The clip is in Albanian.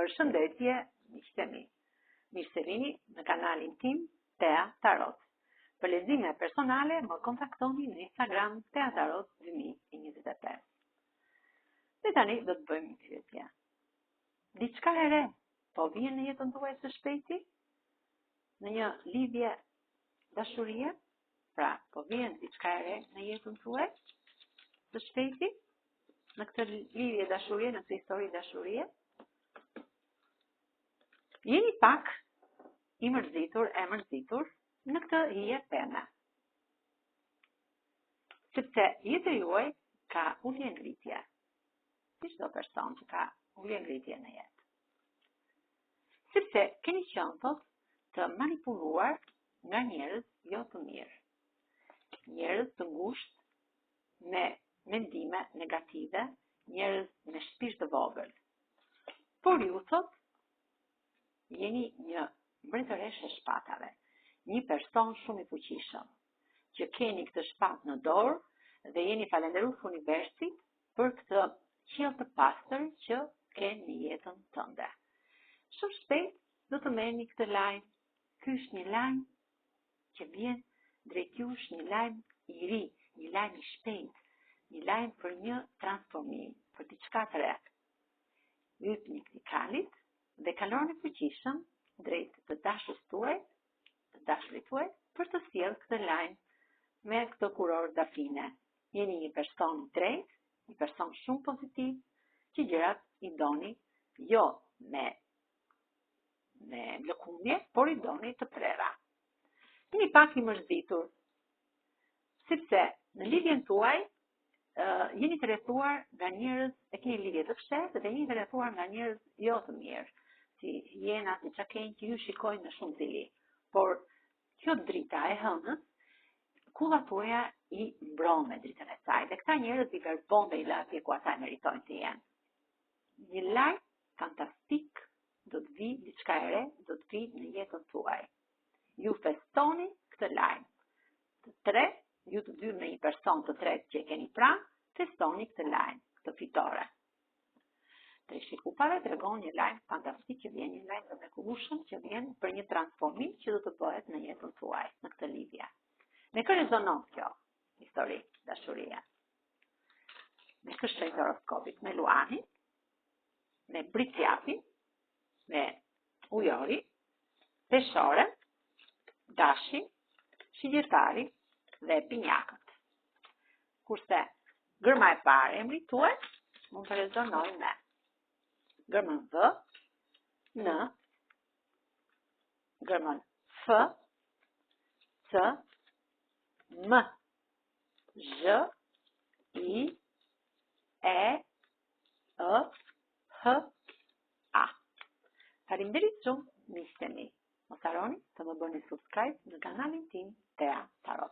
Përshëndetje, miqtë e mi. Mirë se vini në kanalin tim Tea Tarot. Për lexime personale më kontaktoni në Instagram Tea Tarot 2025. Dhe tani do të bëjmë një pyetje. Diçka e re po vjen në jetën tuaj së shpejti? Në një lidhje dashurie? Pra, po vjen diçka e re në jetën tuaj së shpejti? Në këtë lidhje dashurie, në këtë histori dashurie? Jeni pak i mërzitur, e mërzitur në këtë hije peme. Sepse jeta juaj ka ulje ngritje. Si çdo person që ka ulje ngritje në jetë. Sepse keni qenë thot të manipuluar nga njerëz jo të mirë. Njerëz të ngushtë me mendime negative, njerëz me shpirt të vogël. Por ju thot jeni një mbretëreshë e shpatave, një person shumë i fuqishëm, që keni këtë shpatë në dorë dhe jeni falënderues universit për këtë qiell të pastër që ke në jetën tënde. Shumë shpejt do të merrni këtë lajm. Ky është një lajm që vjen drejt jush, një lajm i ri, një lajm i shpejt, një lajm për një transformim, për diçka të re. Hypni këtij kalit dhe kaloni fuqishëm drejt të dashurës tuaj, të dashurit tuaj, për të sjellë këtë lajm me këtë kurorë dafine. Jeni një person i drejtë, një person shumë pozitiv, që gjërat i doni jo me me lëkundje, por i doni të prera. Jeni pak i mërzitur, sepse në lidhjen tuaj jeni të rrethuar nga njerëz, e keni lidhje të fshehtë dhe jeni të rrethuar nga njerëz jo të mirë, si hiena, si çakenj që ju shikojnë me shumë zili. Por kjo drita e hënës, kullat tuaja i mbron me dritën e saj dhe këta njerëz i verbon dhe i lë atje ku ata e meritojnë të jenë. Një lajm fantastik do të vijë diçka e re, do të vijë në jetën tuaj. Ju festoni këtë lajm. Të tre, ju të dy me një person të tretë që e keni pranë, festoni këtë lajm, këtë fitore. Treshi i kupave tregon një lajm fantastik që vjen një lajm të mrekullueshëm që vjen për një transformim që do të bëhet në jetën tuaj, në këtë lidhje. Me kë rezonon kjo histori dashurie? Me kë shenjë të horoskopit, me Luanin, me Bricjapin, me Ujorin, Peshoren, Dashin, Shigjetarin dhe Binjakët. Kurse gërma e parë e emrit tuaj mund të rezonojë me gërmën V, N, gërmën F, C, M, Zh, I, E, Ë, H, A. Faleminderit shumë, miqtë e mi. Mos harroni të më bëni subscribe në kanalin tim Tea Tarot.